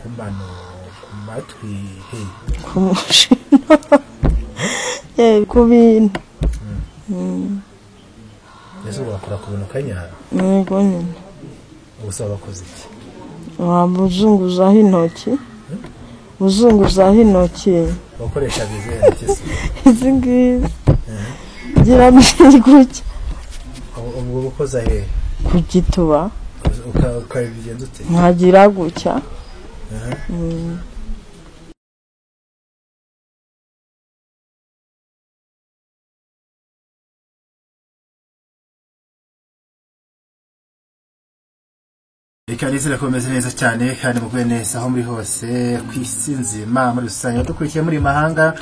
Ku mano, ku matwi, he? Ku mushino. Ku bintu. Ese wakora ku bintu ukanyara? Yego nyine. Ubuse wabakoze iki? Waba uzunguzaho intoki. Uzunguzaho intoki. Wakoreshaga izihe ntoki se? Izi ngizi. Gira gutya. Ubwo ukoza he? Ku gituba. Ukabigenza ute? Nkagira gutya. Reka nizere ko bimeze neza cyane kandi muguye neza aho muri hose ku isi nzima muri rusange. Abadukurikiye muri mahanga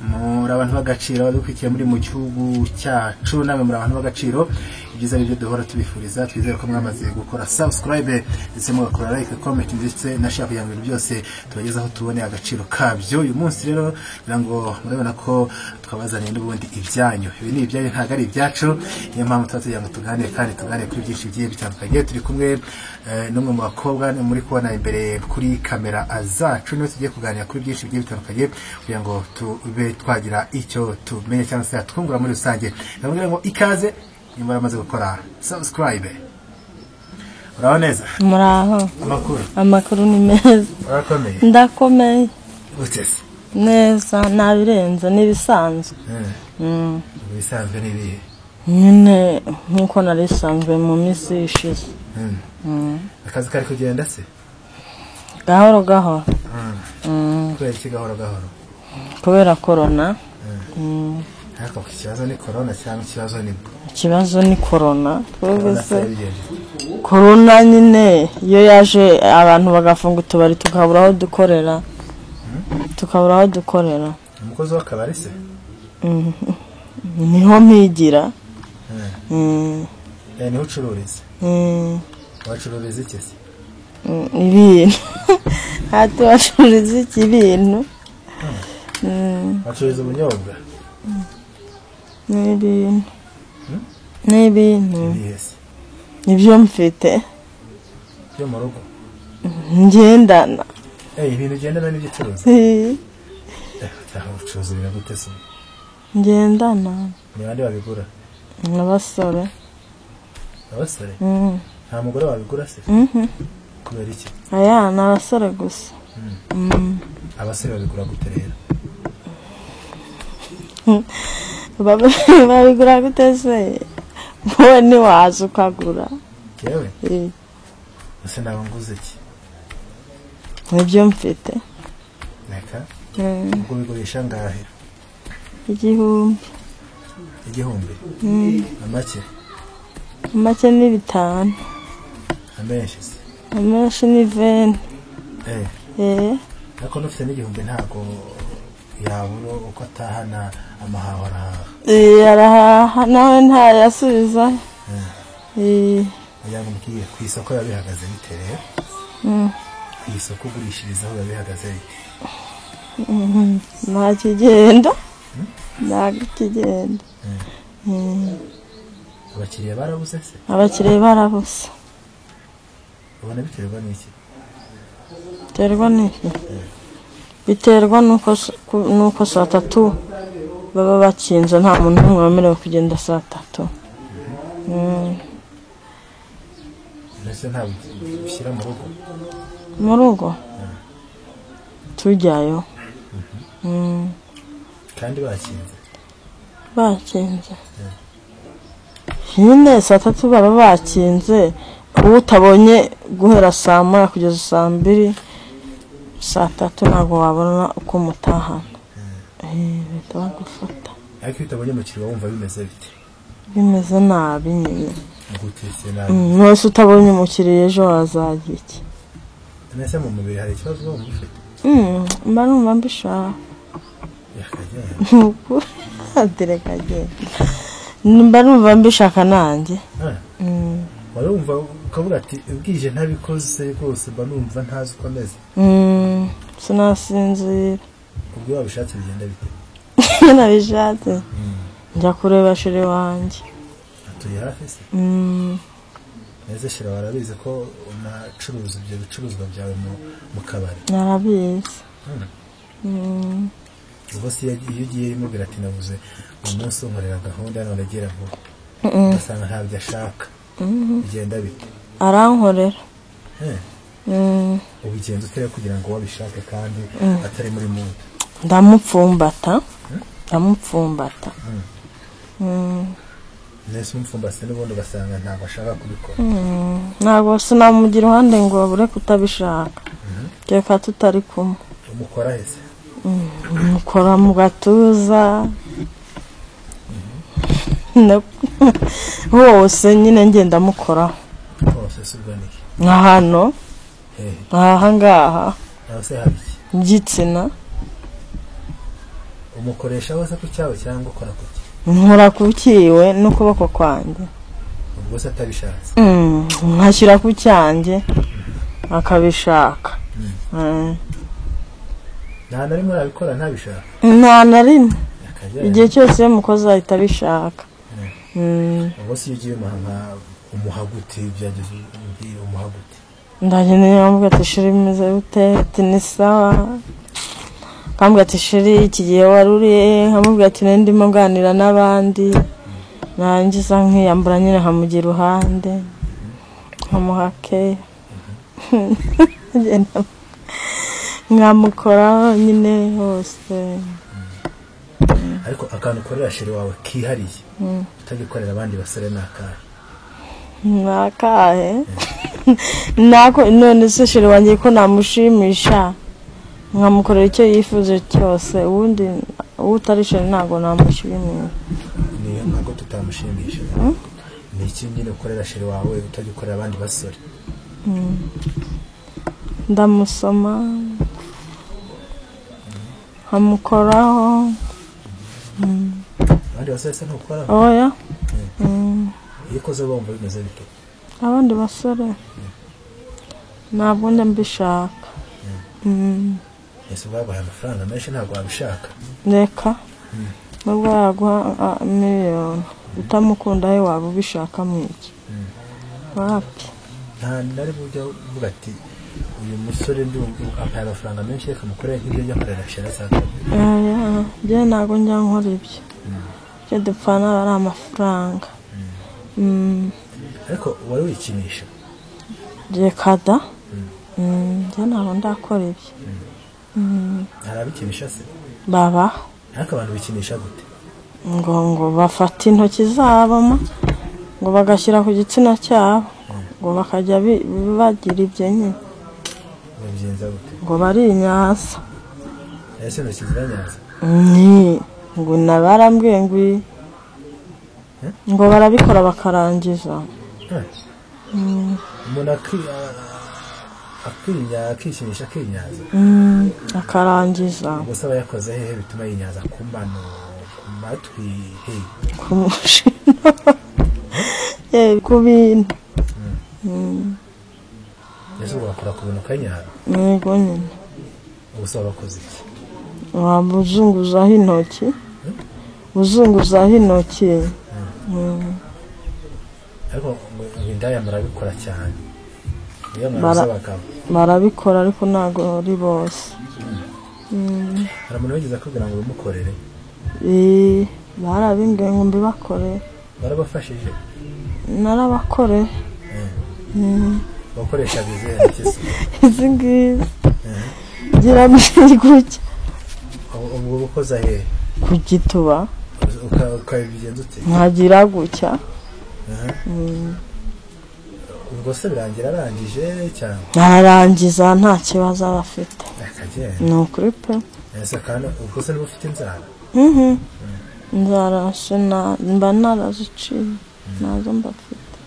muri abantu b'agaciro, abadukurikiye muri mu gihugu cyacu namwe muri abantu b'agaciro. Ibyiza ari byo duhora tubifuriza. Twizere ko mwamaze gukora subscribe ndetse mugakora like, comment ndetse na share kugira ngo ibintu byose tubagezeho tubone agaciro kabyo. Uyu munsi rero ngira ngo murabona ko twabazaniye n'ubundi ibyanyu. Ibi ni ibyanyu ntabwo ari ibyacu, niyo mpamvu tuba tugira ngo tuganire kandi tuganire kuri byinshi bigiye bitandukanye. Turi kumwe n'umwe mu bakobwa muri kubona imbere kuri kamera zacu, niwe tugiye kuganira kuri byinshi bigiye bitandukanye kugira ngo tube twagira icyo tumenya cyangwa se twungura muri rusange. Ndababwira ngo ikaze nyuma yamaze gukora subscribe. Uraho neza? Muraho. Amakuru? Amakuru ni meza. Urakomeye? Ndakomeye. Gute se? Neza, nabirenze n'ibisanzwe. Ibisanzwe ni ibihe? Nyine nkuko nari bisanzwe mu minsi ishize. Akazi kari kugenda se? Gahoro gahoro. Kubera iki gahoro gahoro? Kubera corona. Ariko ikibazo ni corona cyangwa ikibazo ni bwo? Ikibazo ni corona. Twebwe se corona nyine iyo yaje abantu bagafunga utubari tukabura aho dukorera. Tukabura aho dukorera. Umukozi w'akabari se? Niho mpigira. Niho ucururiza? Wacururiza iki se? Ibintu. Hati wacururiza iki ibintu? Wacururiza ubunyobwa? N'ibintu. N'ibintu. Yes. Nibyo mfite. Byo mu rugo? Ngendana. Ibintu ugendana n'ibyo ucuruza? Ucuruza ibintu gute se? Ngendana. Ni bande babigura? N'abasore. Abasore? Nta mugore wabigura se? Kubera iki? Aya ni abasore gusa. Abasore babigura gute rero? Babigura gute se? Wowe ntiwaza ukagura. Yewe? Ese naba nguze iki? Nibyo mfite. Reka? Ubwo bigurisha angahe? 1000. 1000? Amake? Amake ni 5. Amenshi se? Amenshi ni 20. Ariko n'ufite n'igihumbi ntabwo yabura uko atahana amahaho arahaha. Arahaha nawe ntayasubiza. Yamubwiye ku isoko biba bihagaze bite rero? Ku isoko ugurishirizaho biba bihagaze bite? Nta kigenda. Nta kigenda. Abakiriya barabuze se? Abakiriya barabuze. Ubona biterwa n'iki? Biterwa n'iki? Biterwa nuko saa tatu baba bakinze, nta muntu n'umwe wemerewe kugenda saa tatu. Mbese ntabwo ushyira mu rugo? Mu rugo? Tujyayo. Kandi bakinze? Bakinze. Nyine saa tatu baba bakinze, uwo utabonye guhera saa 1 kugeza saa 2, saa tatu ntabwo wabona uko mutahana. Bahita bagufata. Ariko iyo utabonye umukiriya wumva bimeze bite? Bimeze nabi nyine. Gute se nabi? Mwese utabonye umukiriya ejo wazajya iki? Mbese mu mubiri hari ikibazo wumva ufite? Mba numva mbishaka. Reka agenda. Mba numva mbishaka nanjye. Wari wumva ukavuga ati ubwije ntabikoze rwose mba numva ntazi uko ameze. Sinasinzira. Ubwo wabishatse bigenda bite? Nabishatse. Njya kureba chéri wanjye. Atuye hafi se? Neze shira barabizi ko unacuruza ibyo bicuruzwa byawe mu kabari? Narabizi. Ubwo se iyo ugiye umubwira ati nabuze umunsi unkorera gahunda none agera vuba, ugasanga ntabyo ashaka, bigenda bite? Arankorera. Ubigenza utari kugira ngo wabishake kandi atari muri mudu? Ndamupfumbata. Ndamupfumbata. Nese umupfumbase n'ubundi ugasanga ntabwo ashaka kubikora? Ntabwo sinamugira iruhande ngo abure kutabishaka, reka tutari kumwe. Umukora hese? Mukora mu gatuza hose nyine, ngenda mukoraho hose. Se ubwo ni nka hano, hehe? Aha ngaha. Aho se haba iki? Igitsina. Umukoresha wese ku cyawe cyangwa ukora ku cye? Nkora ku cyiwe n'ukuboko kwanjye. Ubwo se atabishatse? Nkashyira ku cyanjye akabishaka. Nta na rimwe arabikora ntabishaka? Nta na rimwe. Akajya Igihe cyose iyo mukozi ahita abishaka. Ubwo se iyo ugiye umuha nka umuha gute? Byageze umbwira, umuha gute? Ndagenda nkamubwira ati: "Chéri, bimeze bite?" Ati: "Ni sawa." Akambwira ati: "Chéri, iki gihe wari uri he?" Nkamubwira ati: "Nari ndimo nganira n'abandi." Narangiza nkiyambura nyine, nkamugira iruhande, nkamuha keya, ngenda nkamukora nyine hose. Ariko akantu ukorera chéri wawe kihariye utagikorera abandi basore ni akahe? Ni akahe? Nako none se chéri wanjye ko namushimisha, nkamukorera icyo yifuza cyose, ubundi uwo utari chéri ntabwo namushimisha. Ni ntabwo tutamushimisha. Ni iki nyine ukorera chéri wawe utagikorera abandi basore? Ndamusoma, nkamukoraho. Abandi basore se ntukoraho? Oya. Iyo ukoze bumva bimeze bite? Abandi basore ntabwo njya mbishaka. Ese baguhaye amafaranga menshi ntabwo wabishaka? Reka, nubwo yaguha miliyoni, utamukunda we waba ubishaka mu iki? Wapi. Nta na rimwe ujya uvuga ati: "Uyu musore ndumva ampaye amafaranga menshi, reka mukorere nk'ibyo njya nkorera chéri saa tatu"? Oya, njye ntabwo njya nkora ibyo. Ibyo dupfana aba ari amafaranga. Ariko wari wikinisha? Reka da. Njye ntabwo ndakora ibyo. Hari abikinisha se? Baba. Ariko abantu bikinisha gute? Ngo bafate intoki zabo ma, ngo bagashyira ku gitsina cyabo, ngo bakajya bagira ibyo nyine. Babigenza gute? Ngo barinyaza. Ese intoki ziranyaza? Ni ngo nabarambwiye ngo ngo barabikora bakarangiza. Umuntu akikinisha akinyaza? Akarangiza. Ubwo se aba yakoze hehe bituma yinyaza? Ku mano, ku matwi, he? Ku mushino. Ku bintu. Ese ubwo wakora ku bintu ukanyaza? Yego nyine. Ubwo se waba wakoze iki? Waba uzunguzaho intoki, uzunguzaho intoki. Ariko ngo indaya murabikora cyane iyo mwabuze abagabo. Barabikora ariko ntabwo ari bose. Hari umuntu wigeze akubwira ngo bimukorere? Barabimbwiye ngo mbibakore. Barabafashije? Narabakore. Bakoreshaga izihe ntoki se? Izi ngizi, gira gutya. Ubwo bukoza hehe? Ku gituba. Ukabigenza ute? Nkagira gutya. Ubwo se birangira arangije cyangwa? Ararangiza, nta kibazo aba afite. Akagenda? Ni ukuri pe. Ese kandi ubwo se niba ufite inzara? Inzara se mba naraziciye, nazo mba mfite.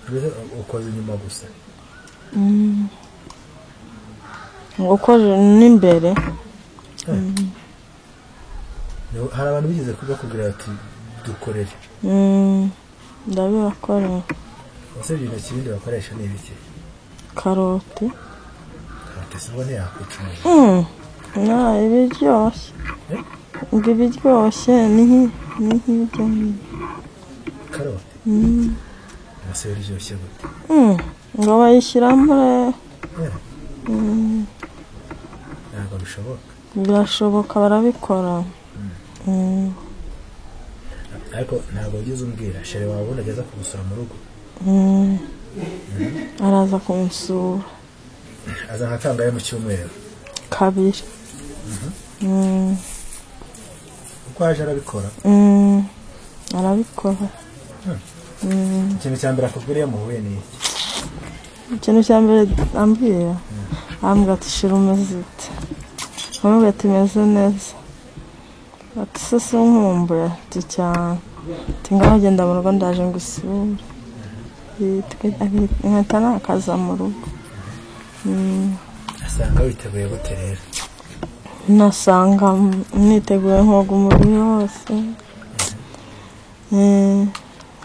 Mbese ukoza inyuma gusa? Ukoze n'imbere. Hari abantu bigeze kubakubwira bati: "Dukorere"? Ndabibakorera. Ese ibyo intoki ibindi bakoresha ni ibiki? Karoti. Karoti se ubwo ntiyakwica umuntu? Na ibiryoshye. Eh? Ngo ibiryoshye ni nk'ibyo nyine. Karoti? Amase uryoshye gute? Ngo bayishyiramo rero. Ntabwo bishoboka. Birashoboka, barabikora. Ariko ntabwo wigeze umbwira chéri wawe ubundi ageza kugusura mu rugo? Araza kunsura. Aza nka kangahe mu cyumweru? Kabiri. Uko aje arabikora? Arabikora. Ikintu cya mbere akubwira iyo muhuye ni iki? Ikintu cya mbere ambwira, ambwira ati shira umeze ute? Amubwira ati meze neza. Ati se si unkumbuye? Ati cyane. Ati ngaho genda mu rugo ndaje ngusure. Nkahita nakaza mu rugo. Asanga witeguye gute rero? Nasanga niteguye nkoga umubiri wose.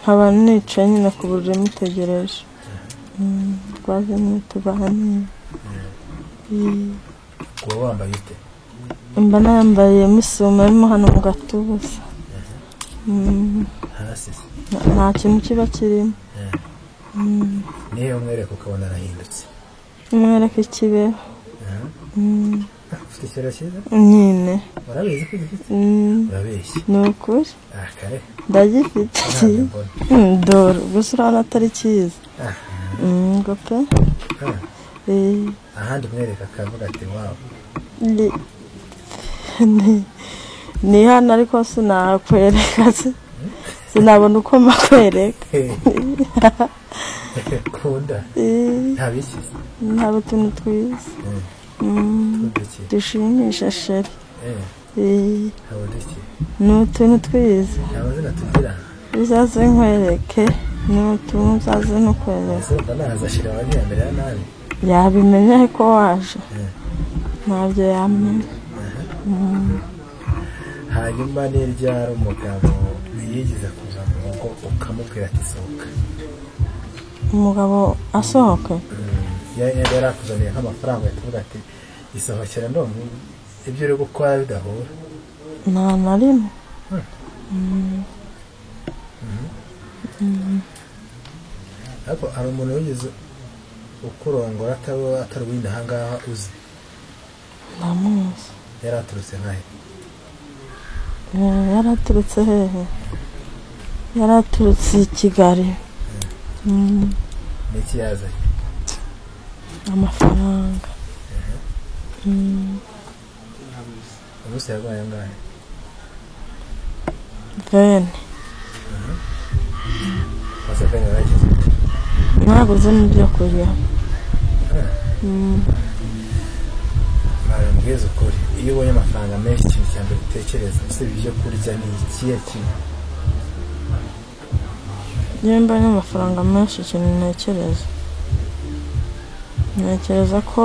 Nkaba nicaye nyine ku buriri mutegereje. Twaze tuganira. Uba wambaye ute? Mba nambaye isume irimo hano mu gatuza. Hasi se? Nta kintu kiba kirimo. Niyo umwereka ukabona arahindutse? Umwereka ikibero. Ufite ikibero cyiza? Nyine. Urabizi ko ugifite? Urabeshya. Ni ukuri. Kare. Ndagifite. Dore gusa urabona atari cyiza. Ngo pe. Ahandi umwereka akavuga ati wawu. Ni hano ariko sinakwereka, sinabona uko makwereka. Kunda nta biki? Nta utuntu twiza dushimisha chéri. Nta uduki? Ni utuntu twiza. Nta mazina tugira. Uzaze nkwereke, ni utuntu uzaze ntukwereke. Ese mba naza chéri wawe ntiyamerera nabi? Yabimenya ko waje, ntabyo yamenya. Hanyuma ni ryari umugabo yigeze kuza mu rugo ukamubwira ati sohoka? Umugabo asohoka? Yari yarakuzaniye nk'amafaranga ahita ati isohokera, ndumva ibyo uri gukora bidahura. Nta na rimwe. Ariko hari umuntu wigeze ukurongora atari uw'ino aha ngaha uzi? Ndamuzi. Yari aturutse nkahe? Yari aturutse hehe? Yari aturutse i Kigali. Ni iki yazanye? Amafaranga. Umunsi yaguhaye angahe? 20. Wase 20 waragize? Naguzemo ibyo kurya. Mbwiza ukuri, iyo ubonye amafaranga menshi, ikintu cya mbere utekereza usibye ibyo kurya ni ikihe kintu? Iyo mbonye amafaranga menshi, ikintu ntekereza, ntekereza ko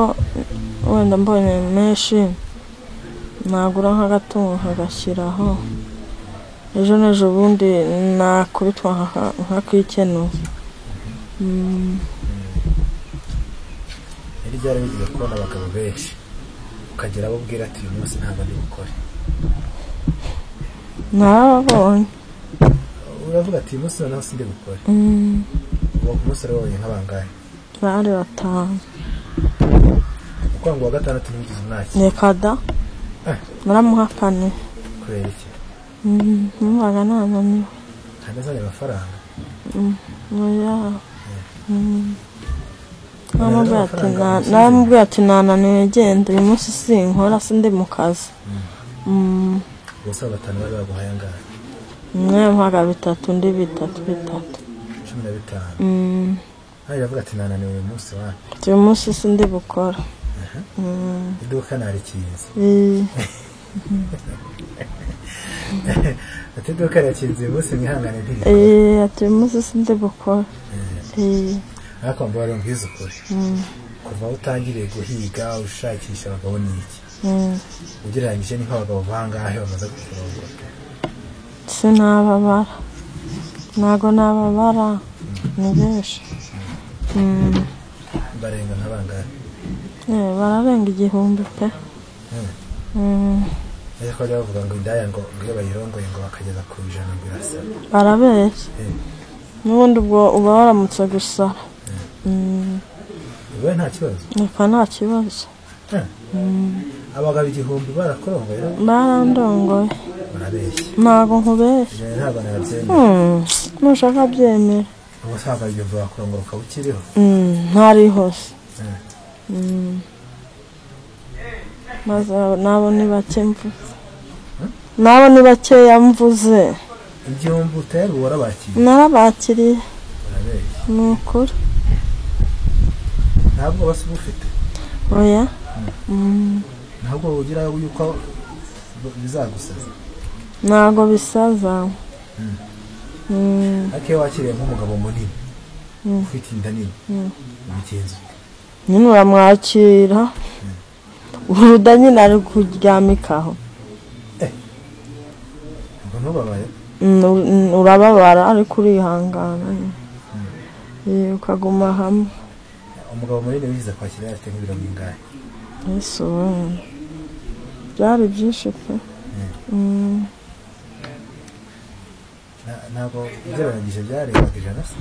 wenda mbonye menshi nagura nk'agatungo nkagashyiraho, ejo n'ejo bundi nakubitwa nkakikenuza. Yari ryari wigeze kubona abagabo benshi ukagira abo ubwira ati uyu munsi ntabwo ndi bukore? Narababonye. Uravuga ati uyu munsi noneho sindi bukore. Uwo munsi wabonye nk'abangahe? Bari batanu. Uko ngo uwa gatandatu ntiwigeze umwakira? Reka da. Naramuhakaniye. Kubera iki? Numvaga nananiwe. Ntabwo azanye amafaranga? Oya. Naramubwiye ati nananiwe, genda, uyu munsi sinkora, sindi mu kazi. Gusa abo batanu bari baguhaye angahe? Umwe yampaga bitatu, undi bitatu bitatu. 15. Hariya avuga ati nananiwe uyu munsi wapi? Uyu munsi sindi bukora. Iduka narikinze. Ati iduka rirakinze uyu munsi, mwihangane ntirikora. Ati uyu munsi sindi bukora. Ariko mbabare umbwize ukuri, kuva aho utangiriye guhiga ushakisha abagabo ni iki, ugereranyije ni nk'abagabo bangahe bamaze kukurongora? Sinababara, ntago nababara, ni benshi. Barenga nka bangahe? Bararenga 1000 pe. Ariko bajya bavuga ngo indaya ngo iyo bayirongoye ngo bakageza ku 100 ngo irasaba. Barabeshya. N'ubundi ubwo uba waramutse gusa. Wowe nta kibazo? Reka, nta kibazo. Abagabo 1000 barakurongoye? Barandongoye. Barabeshya. Ntabwo nkubeshya. Ntabwo nabyemera. Nushaka byemera. Ubu se abagabo 1000 bakurongora ukaba ukiriho? Ntari hose. Maze nabo ni bake mvuze, nabo ni bakeya mvuze. 1000 utari warabakiriye? Narabakiriye. Barabeshya. Ni ukuri. Ntabwo basa ufite? Oya. Ntabwo ugira yuko bizagusaza? Ntabwo bisaza. Ariko iyo wakiriye nk'umugabo munini ufite inda nini, ubigenza ute? Nyine uramwakira, uruda nyine ari kuryamikaho. Ngo ntubabaye? Urababara ariko urihangana, ukaguma hamwe. Umugabo munini wigize kwakira afite nk'ibiro bingahe? Yesu we, byari byinshi pe. Ntabwo ugereranyije byarengaga 100 se?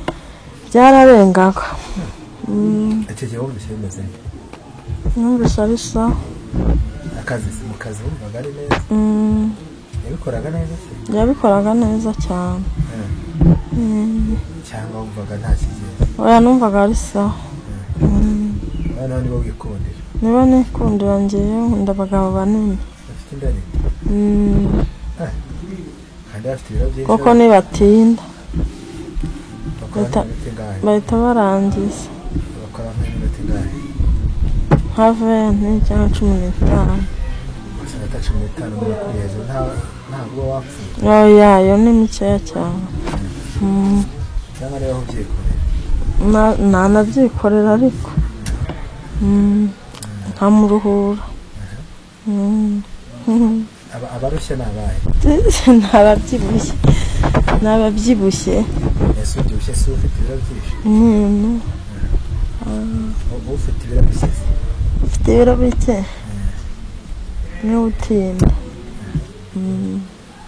Byararengaga. Icyo gihe wumvise bimeze nte? Numvise ari sawa. Akazi mu kazi wumvaga ari neza? Yabikoraga neza se? Yabikoraga neza cyane. Cyangwa wumvaga nta kigenda? Oya, numvaga ari sawa. Noneho niba wikundira? Niba nikundira, ngewe nkunda abagabo banini. Bafite inda nini? Kandi bafite ibiro byinshi? Kuko nibatinda Bakora nk'iminota ingahe? bahita barangiza. Bakora nk'iminota ingahe? Nka 20 cyangwa 15. Gusa iminota 15 umuntu akuri hejuru ntabwo uba wapfuye? Oya, yo ni mikeya cyane. Cyangwa niba ubyikorera? Ntanabyikorera ariko nkamuruhura. Abarushye ni abahe? Ntababyibushye, ntababyibushye. Ese ubyibushye si ufite ibiro byinshi? Ufite ibiro bike? Ufite ibiro bike niwe utinda.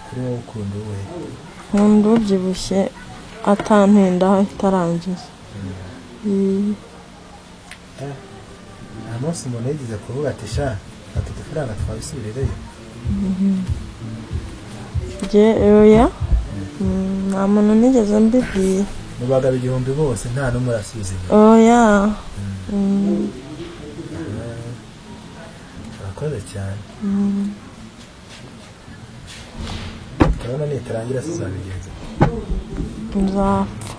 Kuri wowe ukunda uwuhe? Nkunda ubyibushye atantindaho itarangiza. Nta munsi umuntu yigeze kuvuga ati sha fata udufaranga twabisubireyo? Njye oya, nta muntu nigeze mbibwira. Mu bagabo 1000 bose nta n'umwe urasubiza inyuma? Oya. Urakoze cyane. Korona nitarangira tuzabigenza? Nzapfa.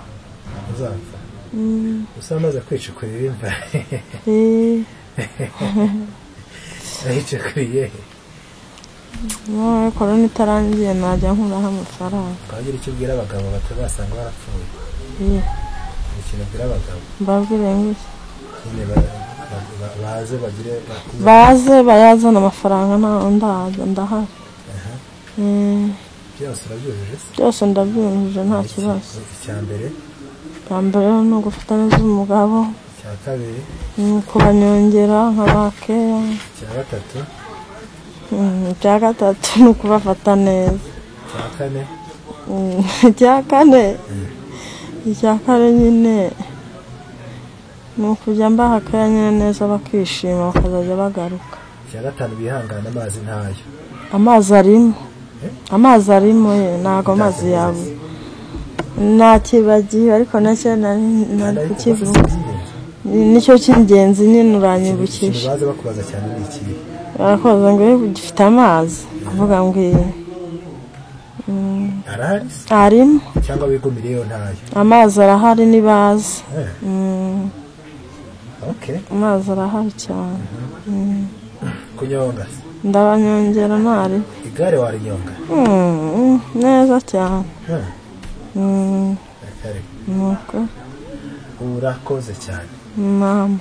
Uzapfa? Usa amaze kwicukurira imva? Yayicukuriye? None korona itarangiye najya nkuraho amafaranga. Twagira icyo ubwira abagabo batazasanga barapfuye? Ikintu ubwira abagabo? Mbabwire ngo iki? Nyine baze bagire Baze bayazana amafaranga, ndaza ndahari. Byose urabyujuje se? Byose ndabyujuje, nta kibazo. Icya mbere? Icya mbere ni ugufata neza umugabo. Icya kabiri? Ni ukubanyongera nkabakeya. Icya gatatu? Icya gatatu ni ukubafata neza. Icya kane? Icya kane, icya kane nyine ni ukujya mbaha keya nyine neza bakishima bakazajya bagaruka. Icya gatanu bihangana amazi ntayo? Amazi arimo. Amazi arimo ye, ntabwo amazi yawe ntakibagiwe, ariko nacyo nari kukivuga, nicyo cy'ingenzi nyine uranyibukije. Baza bakubaza cyane ni ikihe? Barakubaza ngo gifite amazi, avuga ngo iyi arahari? Arimo. Cyangwa wigumireyo ntayo? Amazi arahari nibaze. Okay. Amazi arahari cyane. Kunyonga? Ndabanyongera ntari. Igare warinyonga? Neza cyane. Urakoze cyane. Mama.